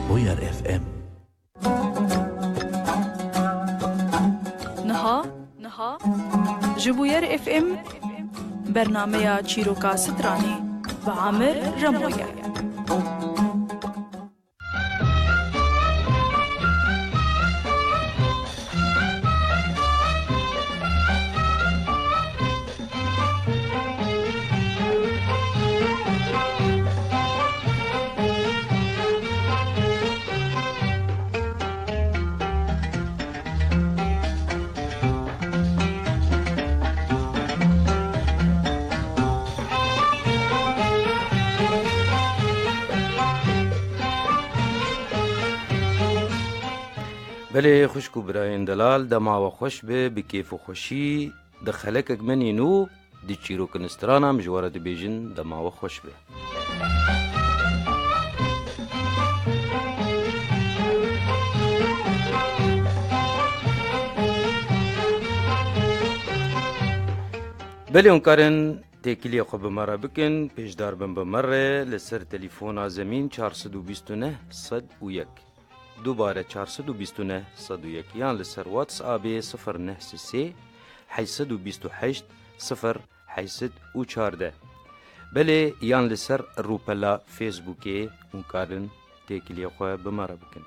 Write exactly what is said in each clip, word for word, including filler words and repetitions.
Bûyer F M. Niha, niha ji Bûyer F M bernameya Çîroka Stranê bi Amir Remoye. Belê xwişk û birayên delal, dema we xweş be, bi kêf û xweşî, di xelekek me nî nû, di çîrokin strana em ji we re dibêjin, dema we xweş be. Belê hûn karin têkiliyê xwe bi me re bikin, pêşdar bin bi me re li ser telefona zemîn çar sed û bîst û neh sed û yek. Dubare çar sed û bîst û neh sed û yek yan li ser WhatsAppê sifir neh sê sê heşt sed û bîst û heşt sifir heşt sed û çardeh. Belê yan li ser rûpela Facebookê hûn karin têkiliyê xwe bi me re bikin.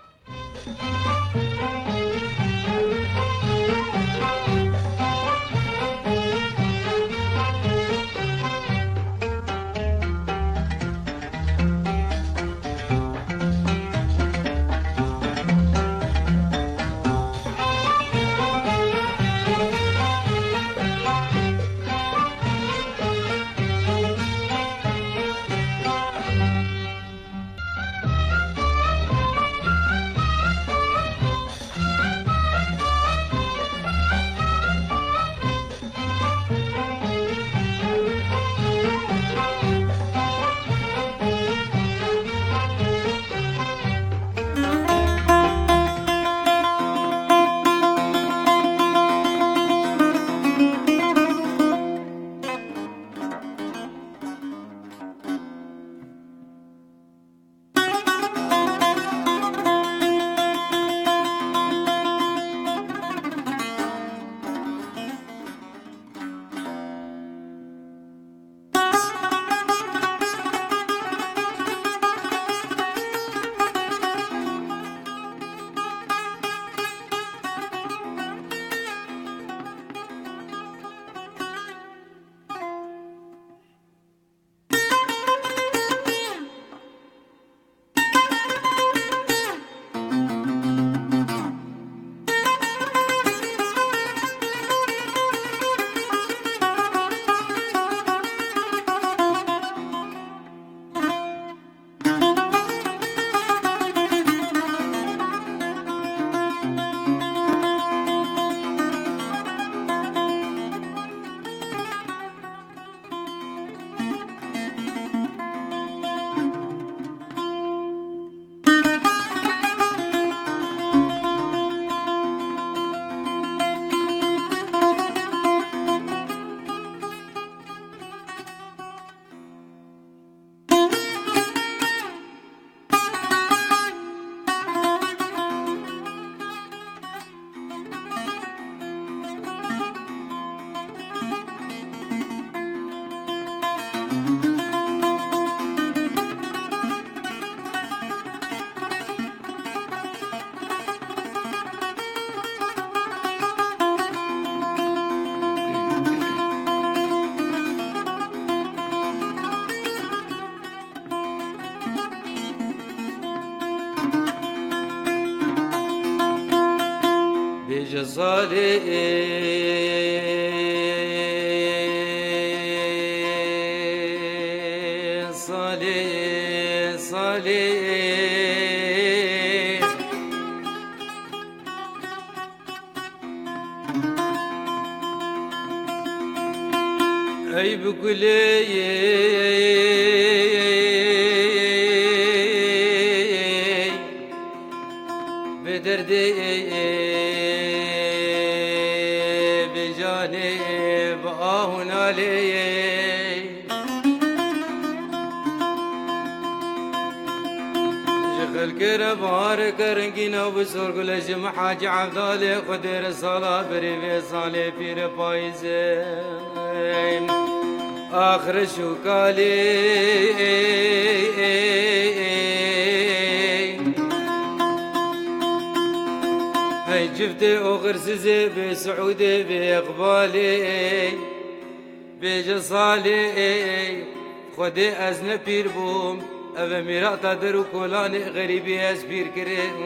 Bêje salê, salê, salê. Ey bi gulê, bi derdê, bi canê, bi ah û nalê. Dilkere bahareke rengîna bi sorgule ji min Hacî Evdalê Xwedê re sala berî vê salê pîre payîzê. Ax reş û kalê. Hey ciftê oxirsizê bê siûdê bê iqbalê. Bêje salê, Xwedê ez ne pîr bûm, ev e mîrata der û kolanê xerîbî ez pîr kirim.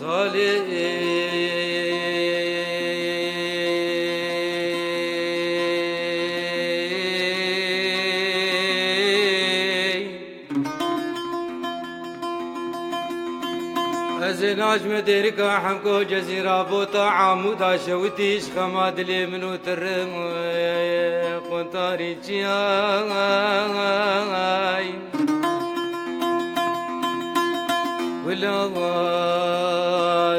Salê. Ez ê nacme dêrika hemko cezîra bota amûda şewitî ji xema dilê min û tirim quntarî çiyay. Wila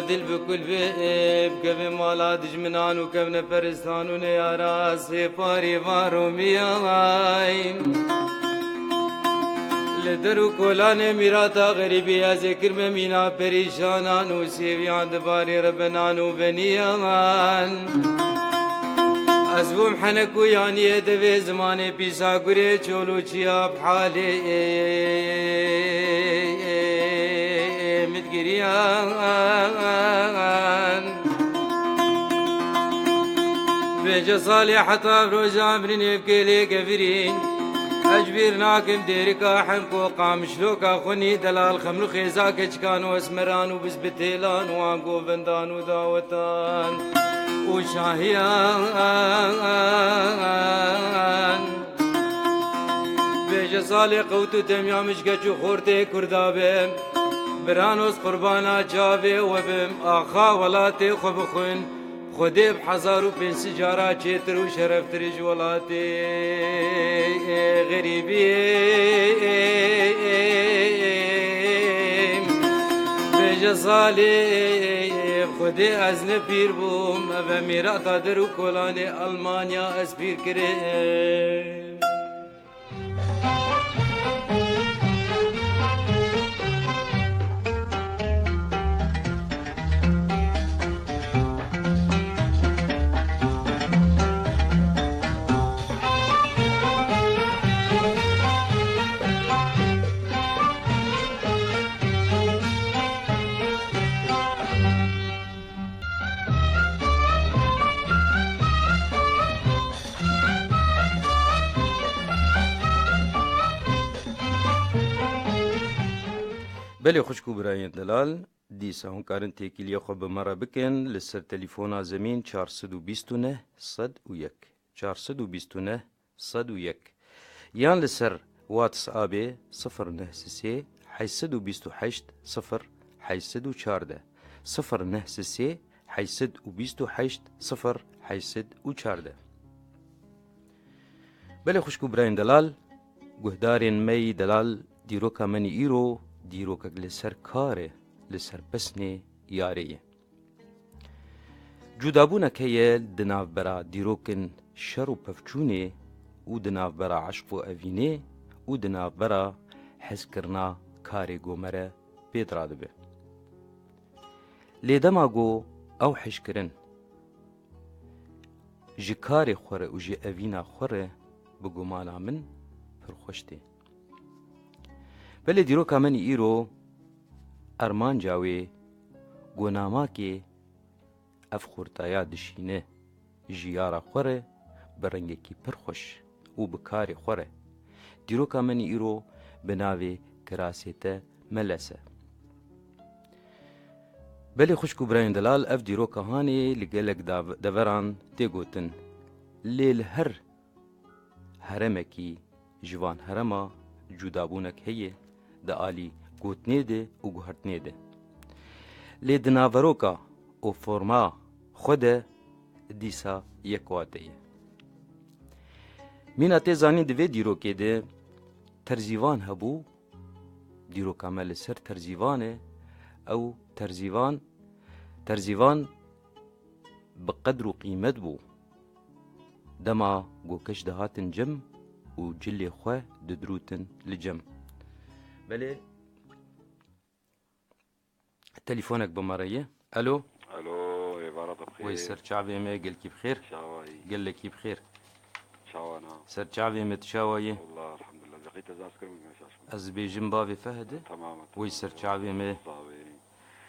dil bi kul bê bikeve mala dijminan û kevne peristan û neyara sêparî va romiyay. Li der û kolanê mîrata xerîbî ez ê kirme mîna perîşanan û sêviyan di barê rebenan û beniyan. Ez bûm henek û yaniyê devê zimanê pîsa gurê çol û çiya bi halê min digiriyan. Vêce salê heta roja mirinê bi kêlê kevirîn. Ez ji bîr nakim dêrika hemko qamişloka xwinî delal xemlu xêza keçikan û esmeran û biz bi têlan û angovendan û dawetan û şahiyan. Vêce salê qewt û temya min ji keç û xortê Kurda be. Biranos qurbana çavê we bim, axa welatê xwe bixwin. Xwedê bi hezar û pênc sed cara çêtir û şereftir ji welatê xerîbî. Vêce salê Xwedê ez ne pîr bûm, ev e mîrata der û kolanê Almanya ez pîr kirim. Belê xwişk û birayên delal, dîsa hûn karin têkiliyê xwe bi me re bikin li ser telefona zemîn çar sed û bîst û neh sed û yek, çar sed û bîst û neh sed û yek, yan li ser WhatsAppê sifir neh sê sê heşt sed û bîst û heşt sifir heşt sed û çardeh, sifir neh sê sê heşt sed û bîst û heşt sifir heşt sed û çardeh. Belê xwişk û birayên delal, guhdarên me yî delal, dîroka me nî îro dîrokek li ser kar e, li ser pesnê yarê ye. Cudabûnek heye di navbera dîrokên şer û pevçûnê û di navbera eşq û evînê û di navbera hezkirina karê ku me re pêd radibe. Lê dema ku ew hişkirin ji karê xwe re û ji evîna xwe re, bi gumana min pir xweş tê. Belê dîroka me nî îro armanca wê ku namakê ev xurtaya dişîne ji yara xwe re, bi rengekî pir xweş û bi karê xwe re. Dîroka min îro bi navê Kirasê te melese. Belê xwişk û birayên delal, ev dîroka hanê li gelek dav-, deveran tê gotin. Lê li her heremekî ji van herema cudabûnek heye di alî gotinê de û guhertinê de. Lê di naveroka û forma xwe de dîsa yek wate ye. Mîna tê zanîn di vê dîrokê de terzîvan hebû, dîroka me li ser terzîvan e, ew terzîvan, terzîvan bi qedr û qîmet bû. Dema ku keç dihatin cem û cilê xwe didirûtin li cem. Belê, telefonek bi me re ye. Alo. Alo, êvara te bixêr. Wey ser çavê me, gelkî bixêr. Çawayî. Gelekî bixêr. Çawana. Ser çavê me, tu çawa yî? Wallah, elhamdulillah. Zeqî te zaz kirim, güneş aşkım. Ez bêjim bavê Fehedê. Tamam, tamam. Wey ser çavê me. Zavê.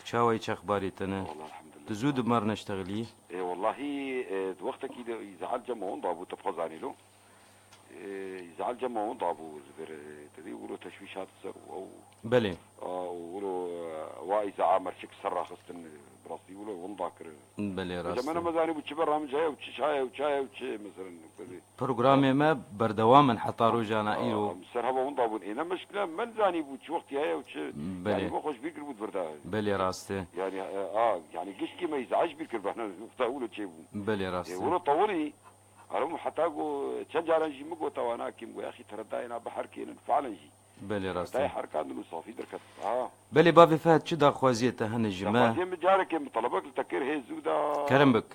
Çawayî, çaxbarê te ne? Wallah, elhamdulillah. Tu zû di mar neştexilî? Ê, wallahî, e, di wextekî de îzal cem hûn dabû, te xwe zanî lo. E, îzal cem hûn dabû, ji ber, e, te dî wilo teşwîş hat ser û ew. Belê. A, û wilo, e, wa îza merçik ser raxistin, e, bi rastî wilo hûn da kir. Belê, rast e. Cem ne mezanî bû çi bernameç heye û çi çaye û çaye û çi, mesela, te dî. Programê me berdewam in heta rojana îro. Em ser heva winda bûn. Ê, ne mişkile, me nizanîbû çi wextî heye û çi. Belê. Yanî, me xwe ji bîr kiribû di vir de. Belê, rast e. Yanî, e, a, yanî, gişkî me îza ji bîr kiribû. Wexta wilo çêbû. Belê, rast e. Ê, wilo tewirî, herim heta ku çend caran jî min got, wana kî, min got, "Yaxî, te re dayê na bi herkênin, fiilen jî." Belê, rast e. Dayê herkandin û safî derket. Ha. Belê, bavê Fehd, çi daxwaziyê te hene ji me? Daxwaziyê min carekê min telebek li te kir, hê zû da. Kerem bik.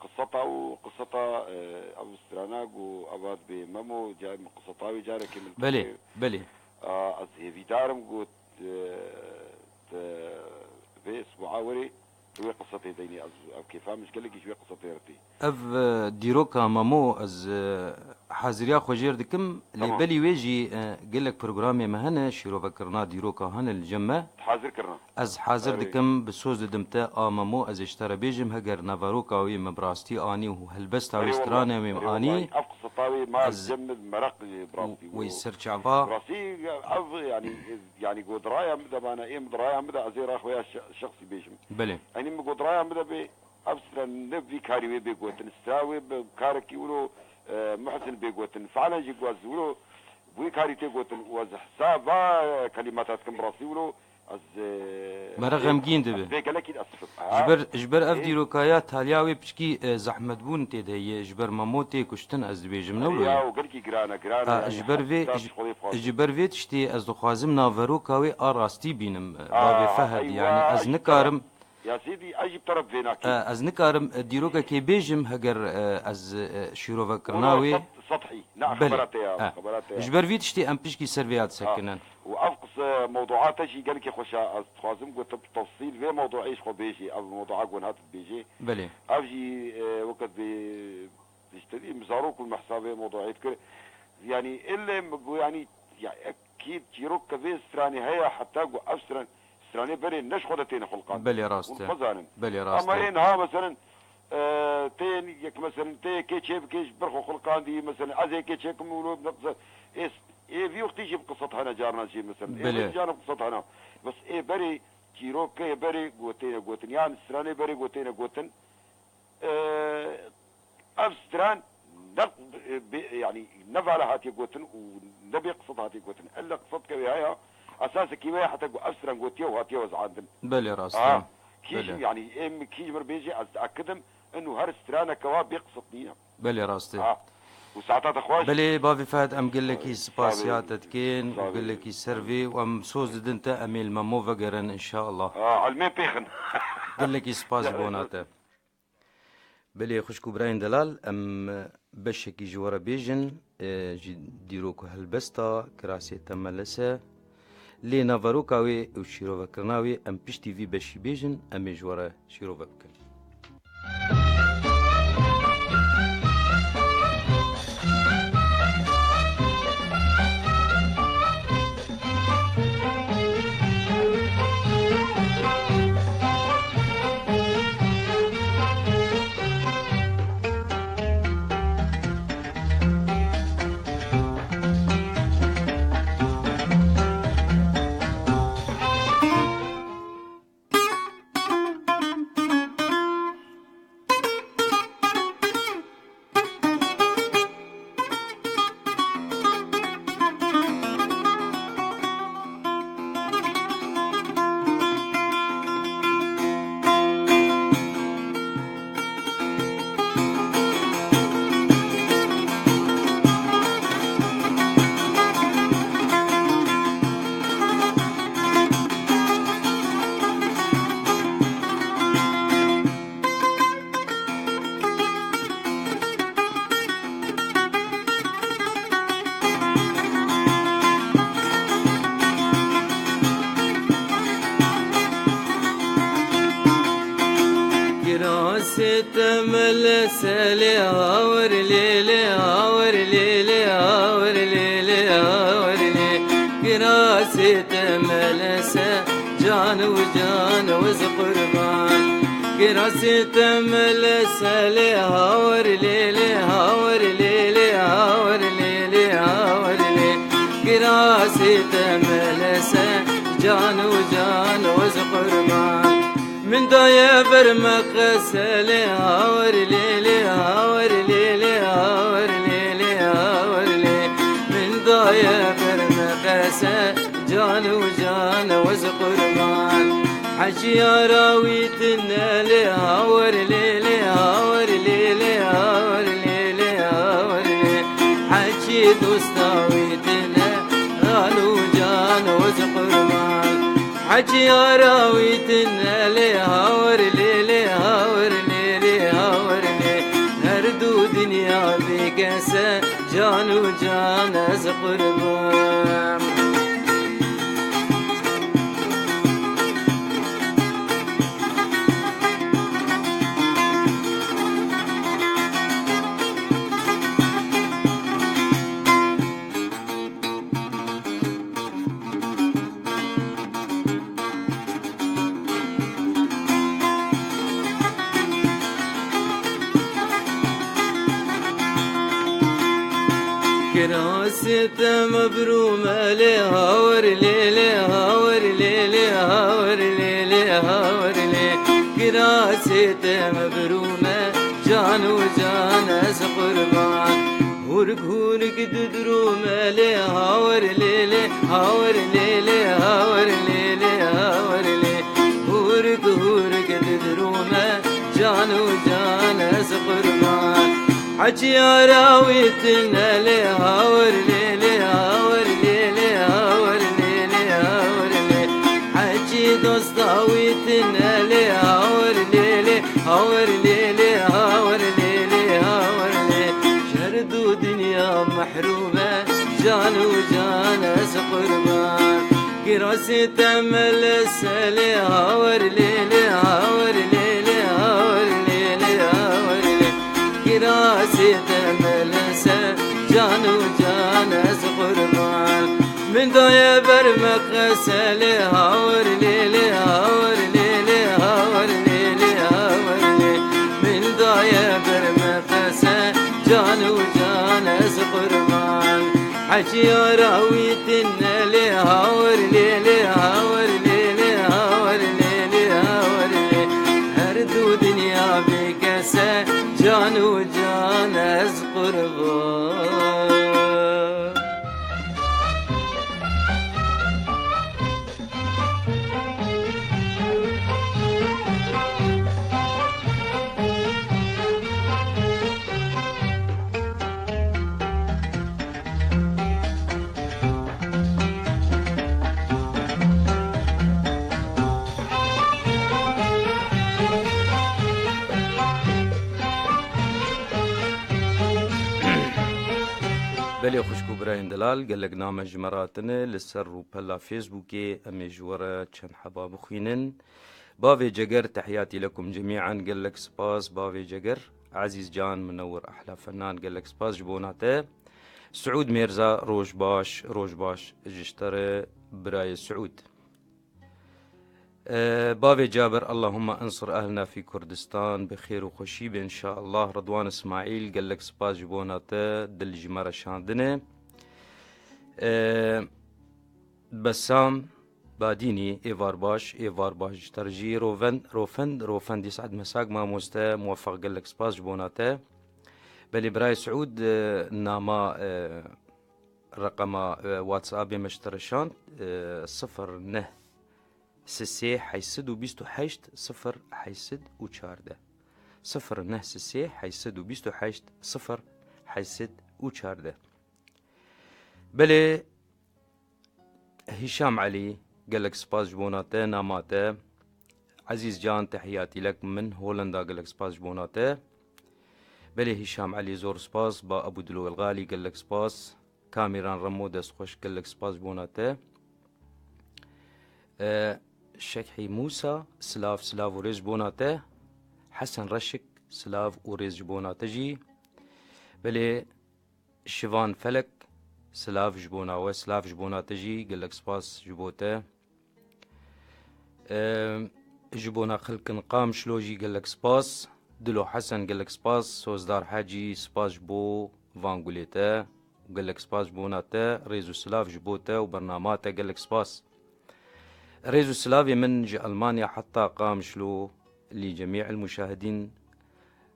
Qiseta û qiseta, e, ev strana ku eva dibê Memo, ca-, min qiseta wê carekê min Belê, dibê. Belê. A, ez hêvîdar im ku, e, te vê isbuha werê tu wê qisetê deynî, ez, ev kêfa min ji gelekî ji wê qisetê re tê. Ev, e, dîroka Memo ez, e, haziriya xwe jêr dikim, lê Tamam. Belî wê jî, e, gelek programê me hene, şîrovekirina dîroka hene li cem me. Hazir kirina. Ez hazir Erê. Dikim, bi soz didim te, a Memo, ez ê ji te re bêjim, heger naveroka wê me bi rastî anî û helbesta wê, Erê wallah. Stranê wê me Erê anî, wallah. Ev qiseta wê ma ez cem min meraq, e, bi rastî wê bû. Serçava. Bi rastî, ev, yanî, yanî, go di raya min de mane, ê min di raya min de, ez ê ra xwe ya şe-, şexsî bêjim. Belê. Yanî min go di raya min de bê, ev stre ne vî karî wê bê gotin. Stra wê bi karekî wilo, e, Muhsin bê gotin. Fiilen jî go ez wilo, wî karî tê gotin. Û ez hesaba, e, kelîmata dikim bi rastî wilo, Ez, e, Me re ez, xemgîn dibe. Ez vê gelekî esifim. Ji ber, ji ber ev Ê? Dîrokaya taliya wê piçkî, e, zehmetbûn tê de ye. Ji ber Memo tê kuştin, ez dibêjim ne Erê wilo ye. Ya, û gelkî giran e, giran e, Ha, yanî ji ber vê, heta ji, xwedê bixwazim. Ji ber vê tiştê ez dixwazim naveroka wê a rastî bînim, e, Ha, bavê Fehd, eywa, yanî ez eywa. Nikarim. Ya Sêdî, ez jî bi te re bi vê nakêm. E, ez nikarim, e, dîrokekê bêjim, heger, e, ez, e, şîrovekirina Wilo wê. Sed-, sedhî. Na, Belê. Xebera te ya, Ha. Xebera te ya. Ji ber vî tiştê em pişkî ser vê ya Ha. disekinin. Û ev qise mewdua te jî gelekî xweş e. Ez dixwazim ku tu bi tefsîl vê mewduê ji xwe bêjî. Ev mewdua ku niha tu dibêjî. Belê. Ev jî, e, weke dibê, ji te dî min zarok û min hesabê mewduê dikir. Yanî, ille min got, yanî, ya, ek Kî çîrok ke vê stranê heye, heta ku ev stran, stranê berê ne ji xwe de têne xulqandin. Belê rast e. Hûn xwe zanin. Belê rast e. Ama ê niha, meselen, e, tê yek, meselen, tê yekê çê bikê ji ber xwe xulqandî, meselen, ez ê yekê çêkim û lo ne qise, ê, ê vî wextî jî bi qisat hene carna jî, meselen. Ê Belê. Wê carna bi qisat hene. Bes ê berê çîrok ke berê gotêne gotin. Yan stranê berê gotêne gotin. E, ev stran ne, e, bê, yanî ne vala hatiye gotin û ne bê qisat hatiye gotin. Elle qisat ke wê haya, esasekî wê heta ku ev stran gotiye û hatiye wezandin. Belê rast e. Ha, kî jî, Belê. Yanî ê min kî ji mir bêjî ez diakidim, inu her straneke wa bê qisat nîne. Belê rast e. Ha. Û saeta te xweş. Belê, bavê Fehd, em gelekî Sağ ol. Spasiya Sağ ol. Te dikin û Sağ ol. Gelekî ser vê û em soz didin te, em ê li Memo vegerin, inşallah. Ha, elmê pêxin. Gelekî spas ji bona te. Belê, xwişk û birayên delal, em beşekî ji we re bêjin, e, ji dîrok û helbesta Kirasê Temelese. Lê naveroka wê û şîrovekirina wê em piştî vî beşî bêjin, em ê ji we re şîrove bikin. Temel selê hawer lê lê, hawer lê lê, hawer lê lê, hawer lê. Kirasê temel se can û can wiz qurban. Kirasê temel selê hawer lê lê, hawer lê lê, hawer lê lê, hawer lê. Kirasê temel se can û can wiz qurban. Min daye ber me qeselê, hawer lê lê, hawer lê lê, hawer lê lê, hawer lê. Min daye ber me qese, can û can wiz qurban. Hecî yara wî tine lê, hawer lê lê, hawer lê lê, hawer lê lê, hawer lê. Hecî dosta wî tine, can û can wiz qurban. Hecî yara wî tine lê, hawer lê lê, hawer lê lê, hawer lê. Her du dinya bêkese, can û can ez qurban. Kirasê te mebrûm e lê, hawer lê lê, hawer lê lê, hawer lê lê, hawer lê. Kirasê te mebrûm e, can û can ez qurban. Hûrik hûrik didrûme lê, hawer lê lê, hawer lê lê, hawer lê lê, hawer lê. Hûrik hûrik didrûme, can û can ez qurban. Hecî yara wî tine lê, hawer lê lê, hawer lê lê, hawer lê lê, hawer lê. Hecî dosta wî tine lê, hawer lê lê, hawer lê lê, hawer lê lê, hawer lê. Ji her du dinya mehrûm e, can û can ez qurban. Kirasê temel selê, hawer lê lê, hawer lê lê, hawer lê lê, hawer lê. Kirasê temel se, can û can ez qurban. Min daye ber me qeselê, hawer lê lê, hawer lê lê, hawer lê lê, hawer lê. Min daye ber me qese, can û can ez qurban. Hecî yara wî tine lê, hawer lê lê, hawer lê lê, hawer lê lê, hawer lê. Her du dinya bêkese, can û can ez qurban. Belê xwişk û birayên delal, gelek name ji me re hatine li ser rûpela Facebookê, em ê ji we re çend heba bixwînin. Bavê Ceger, tehiyatî lekum cemî'an, gelek spas. Bavê Ceger, Ezîz Can, Minewir, ehla fenan, gelek spas ji bona te. Siûd Mêrza, roj baş, roj baş ji te re birayê Siûd. E, bavê Cabir, Allahumma ensir ehlna fî Kurdistan, bi xêr û xweşî be, inşallah. Ridwan Ismaîl, gelek spas ji bona te, dil ji me re şandine. E, Besam Badînî, êvar baş, êvar baş ji te re jî. Roven-, Rofen-, Rofendî Said Mesak, mamoste, muwefeq, gelek spas ji bona te. Belê birayê Siûd, e, nama, e, reqema, e, WhatsAppê me ji te re şand, e, sifir neh sê sê heşt sed û bîst û heşt sifir heşt sed û çardeh. Sifir neh sê sê heşt sed û bîst û heşt sifir heşt sed û çardeh. Belê Hîşam Elî, gelek spas ji bona te, nama te. Ezîz Can, tehiyatî lek min Holenda, gelek spas ji bona te. Belê Hîşam Elî, zor spas. Ba Ebû Dilo El Xalî, gelek spas. Kamîran Remo, dest xweş, gelek spas ji bona te. E, Şekhî Mûsa, silav, silav û rêz ji bona te. Hesen Reşik, silav û rêz ji bona te jî. Belê Şivan Felek, silav ji bona we, silav ji bona te jî, gelek spas ji bo te. Em, ji bona xelkin Qamişlo jî gelek spas. Dilo Hesen, gelek spas. Sozdar Hecî, spas ji bo van gulê te. Gelek spas ji bona te. Rêz û silav ji bo te û bernama te, gelek spas. Rêz û silavê min ji Almanya heta Qamişlo, li cemî el muşahidîn.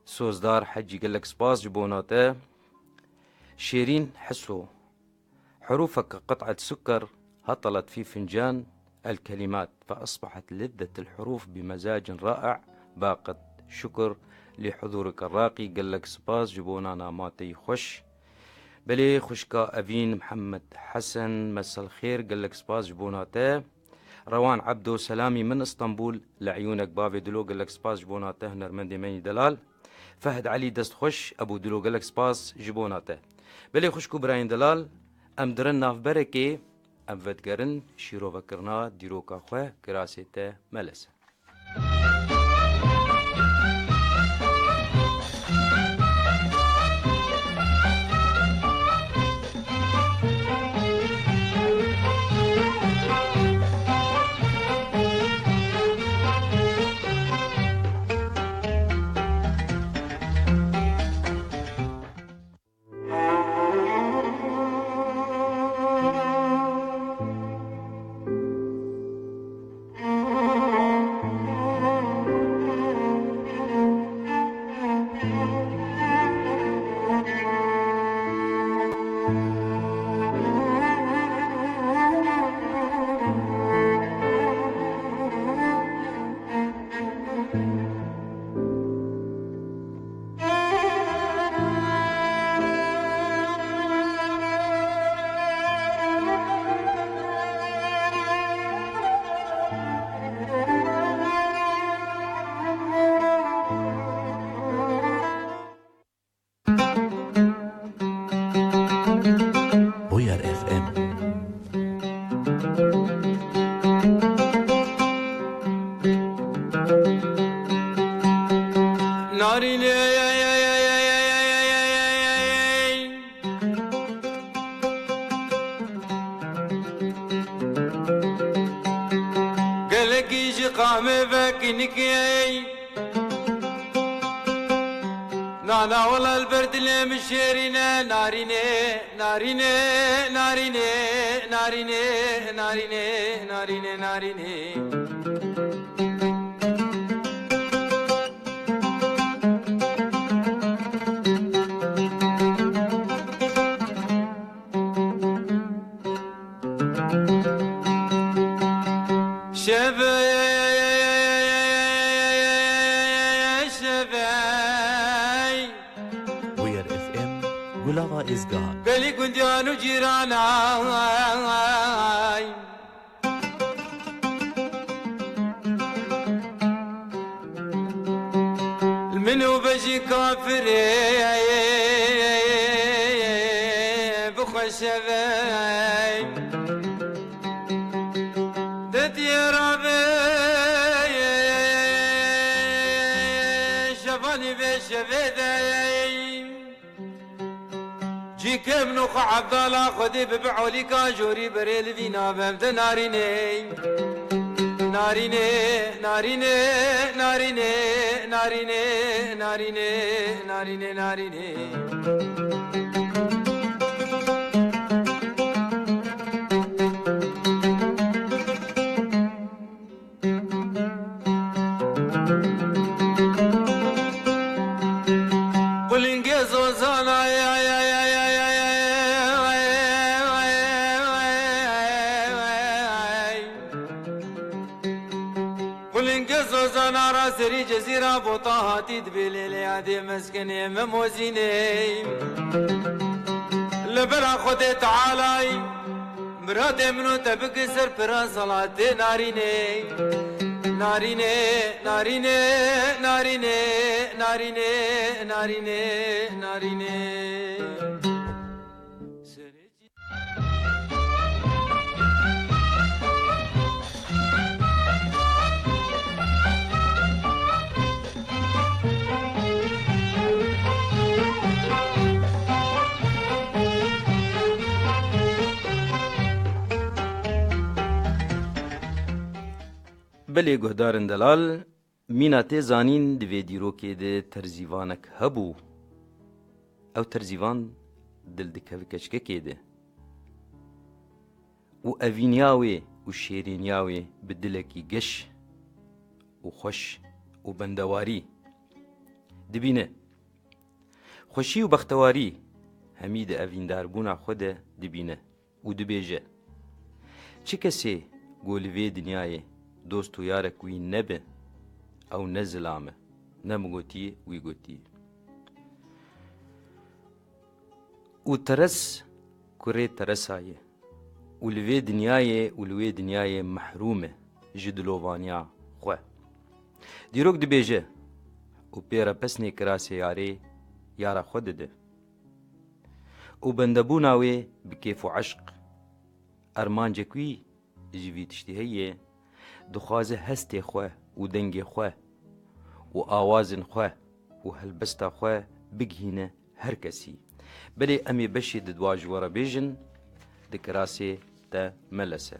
Sozdar Hecî, gelek spas ji bona te. Şêrîn Heso. حروفك قطعة سكر هطلت في فنجان الكلمات، فأصبحت لذة الحروف بمزاج رائع. باقة شكر لحضورك الراقي. Gelek spas ji bona nama te yî xweş. Belê xwişka Evîn Mihemed Hesen, mesel xêr, gelek spas ji bona te. Rewan Ebdo, selamî min Îstanbul, li eyûnek bavê Dilo, gelek spas ji bona te, hunermendê me yî delal. Fehd Elî, dest xweş, Ebû Dilo, gelek spas ji bona te. Belê xwişk û birayên delal, em dirin navberekê, em vedigerin şîrovekirina dîroka xwe, kirasê te melese. Bûyer F M. Narînê. Gelekî ji qamê vekinikê. Nana wela li ber dilê min şêrîne, narîne, narîne, narîne, narîne, narîne, narîne, narîne. Şevey, şevey. Bûyer F M, Gulava Êzgan. Gelî gundiyan û cîranay. Min û bejî kafirê bixweşe ve. Detiye rabe şevanî ve şevê de. Cî kevn û xwe Evdala Xwedê bibe olîka jorî berê li vî navem de narînê. Narînê, narînê, narînê, narînê, narînê, narînê, narînê. Qulingê zozana. Qulingê zozana ra serî cezîra bota hatî dibê lê lê yadê meskenê me mozînê. Li bera Xwedê Tealay. Miradê min û te bike ser pira salatê narînê. Narînê, narînê, narînê, narînê, narînê, narînê. Belê guhdarên delal, mîna tê zanîn di vê dîrokê de terzîvanek hebû. Ew terzîvan dildikeve keçikekê de. Û evîniya wê û şêrîniya wê bi dilekî geş û xweş û bendewarî dibîne. Xweşî û bextewarî hemî di evîndarbûna xwe de dibîne û dibêje, çi kesê ku li vê dinyayê dost û yarek wî nebe, ew ne zilam e, ne min gotiye, wî gotiye. Û teres kurê teresa ye û li vê dinyayê û li wê dinyayê mehrûm e ji dilovaniya xwe. Dîrok dibêje û pê re pesnê kirasê yarê yara xwe dide. Û bendebûna wê bi kêf û eşq, ermancek wî ji vî tiştî heye, dixwaze hestê xwe û dengê xwe û awazên xwe û helbesta xwe bigihîne her kesî. Belê em ê beşê di dua ji we re bêjin, di kirasê te melese.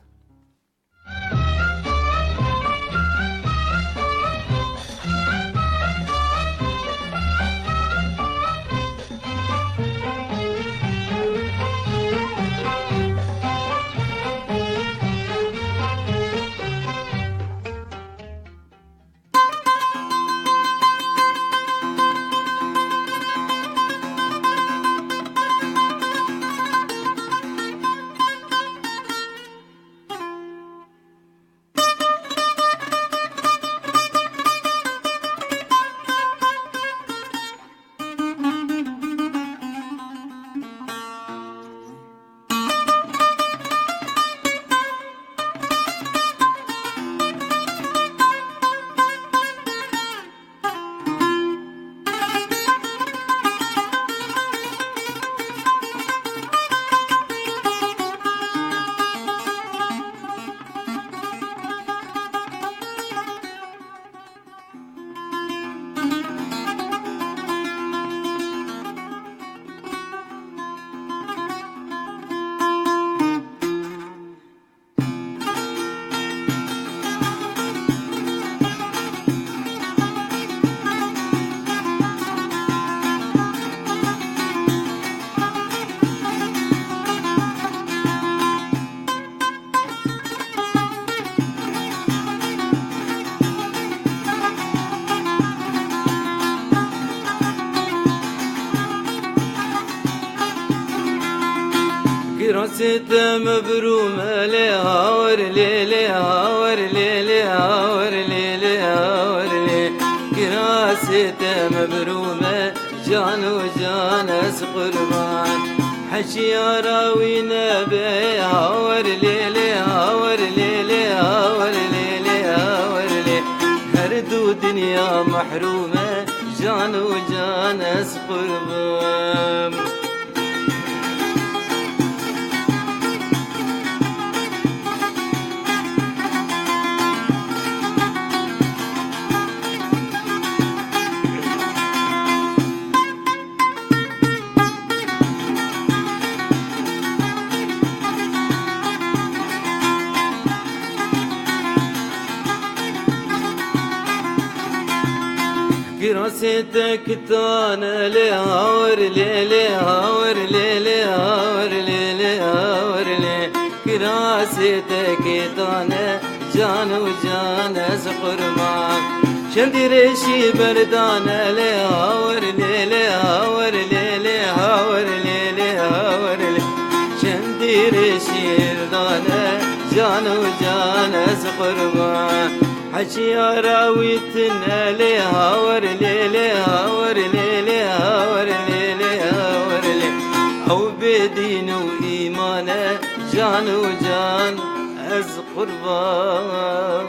Kirasê te mebrûm e lê hawer lê, lê hawer lê, lê hawer lê, lê hawer lê. Kirasê te mebrûm e, can û can ez qurban. Heşiyara wî nebe, hawer lê, lê hawer lê, lê hawer lê, lê hawer lê. Her du dinya mehrûm e, can û can ez qurban. Kirasê te kitane lê hawer lê, lê hawer lê, lê hawer lê, lê hawer lê. Kirasê te kitane, can û can ez qurban. Çendî rêşî berdane lê hawer lê, lê hawer lê, lê hawer lê, lê hawer lê. Çendî rêşî berdane, can û can ez qurban. Heciyara wî tine lê hawer lê, lê hawer lê, lê hawer lê, lê hawer lê. Ew bê dîn û îman e, can û can ez qurban.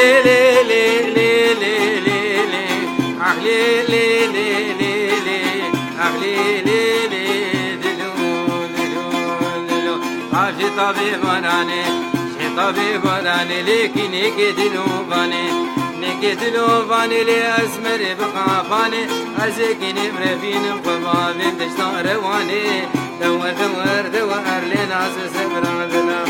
lê lê lê lê lê lê lê. Ah lê lê lê lê lê. Ah lê lê lê. Dilo, dilo, dilo. Tavê tavê baranê, jê tavê baranê, lê kî nêkê dilo vanê. Nêkê dilo vanê, lê ez merê bixabanê. Ez ê kî nêmrevînim xwe bavê dişta rewanê. Dewer, dewer, dewer, lê naz û sebran dina.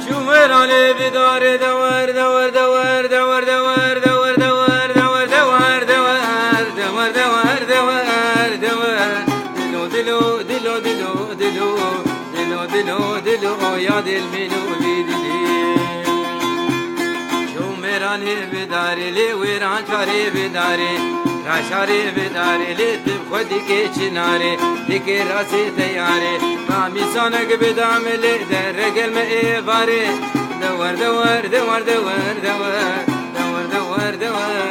Çû mêranê bidarê, dewer, dewer, dewer, dewer, dewer, dewer, dewer, dewer, dewer, dewer, dewer, dewer, dewer, dewer, dewer. Dilo, dilo, dilo, dilo, dilo, dilo, dilo, dilo, ya dil mîno bî dilî. Çû mêranê bidarê, lê wêran çarê bidarê, raşarê bidarê, lê tu xwe dikê çinarê, dikê rasê teyarê. Ramîsanek bidame lê dere gel me êvarê. Dewer, dewer, dewer, dewer, dewer, dewer, dewer, dewer.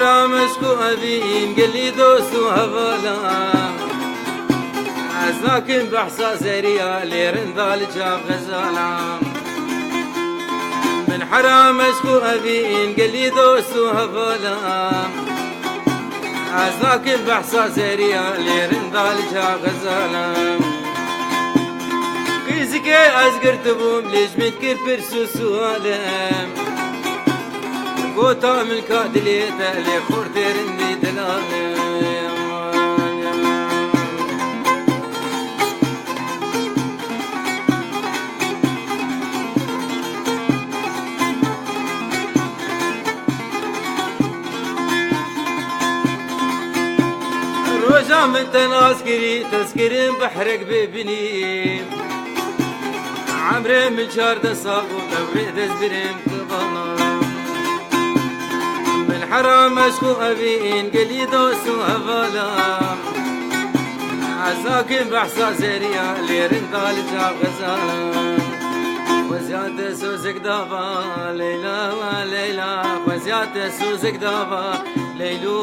Rameşko evîn gelî dost û hevala. Ez nakim behsa zeriya lêrin dal çav xezala. Min herameşko evîn gelî dost û hevala. Ez nakim behsa zeriya lêrin dal çav xezala. Qîzikê ez girtibûm lê ji min kir pirs û sualem. Gota min ka dilê te lê xortê rindî dilane. Roja min te nas kirî, tezkirin behrek bê binî. Emrê min çardeh sal bû, devrê dest birêm xibana. Min hera meşq û evîn, gelî dost û hevala. Ez nakim behsa zeriya, lêrin dal çav xezala. Xweziyate sozek dava, Leyla, Leyla. Xweziyate sozek dava, Leylo,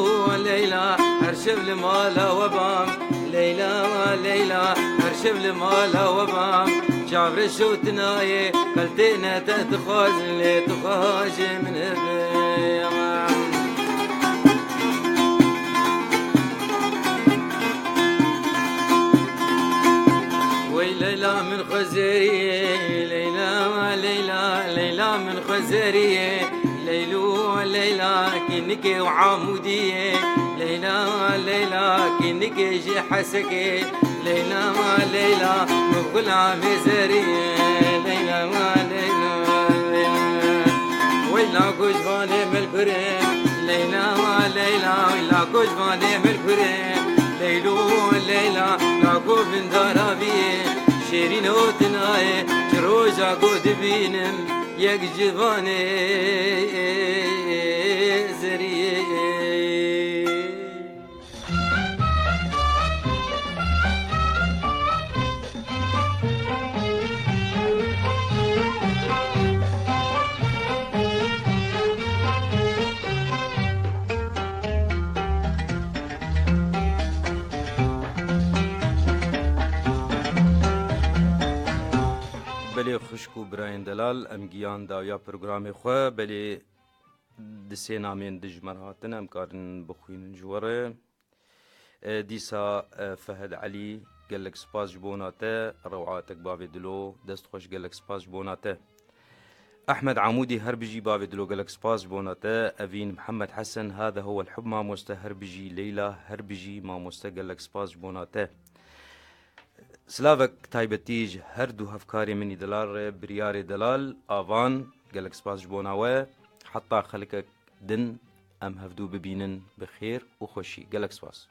Leyla. Her şev li mala we bam. Leyla, Leyla, her şev li mala we bam. Çavre şewtinayê, qeltê ne te dixwazin, lê tu xwe ji min hebe. Wey Leyla min xwezeriyê, Leyla, Leyla, Leyla min xwezeriyê. Leylo, Leyla, kînikê û Amûdiyê. Leyla, Leyla, kînikê ji Hesekê. Leyla, Leyla, min xulamê zeriyê. Leyla, Leyla, Leyla. Weyla ku ji vanê me li kurê. Leyla, Leyla, weyla ku ji vanê me li kurê. Leylo, Leyla, la ku vindara viyê. Şêrîn û tinayê, ji roja ku dibînim. Yek ji vanê zeriyê. Belê xwişk û birayên delal, em giyan dawiya programê xwe, belê di sê namên dijmer hatin, em karin bixwînin ji we re. E, dîsa, e, Fehed Elî, gelek spas ji bona te, rewatek bavê dilo, dest xweş, gelek spas ji bona te. Ehmed Amûdî, her bijî bavê dilo, gelek spas ji bona te. Evîn Mihemed Hesen, hada hewel hub mamoste, her bijî. Leyla, her bijî mamoste, gelek spas ji bona te. Silavek taybetî ji her du hevkarê min î delal re, biryarê delal, Avan, gelek spas ji bona we. Heta xelkek din em hevdû bibînin bi xêr û xweşî. Gelek spas.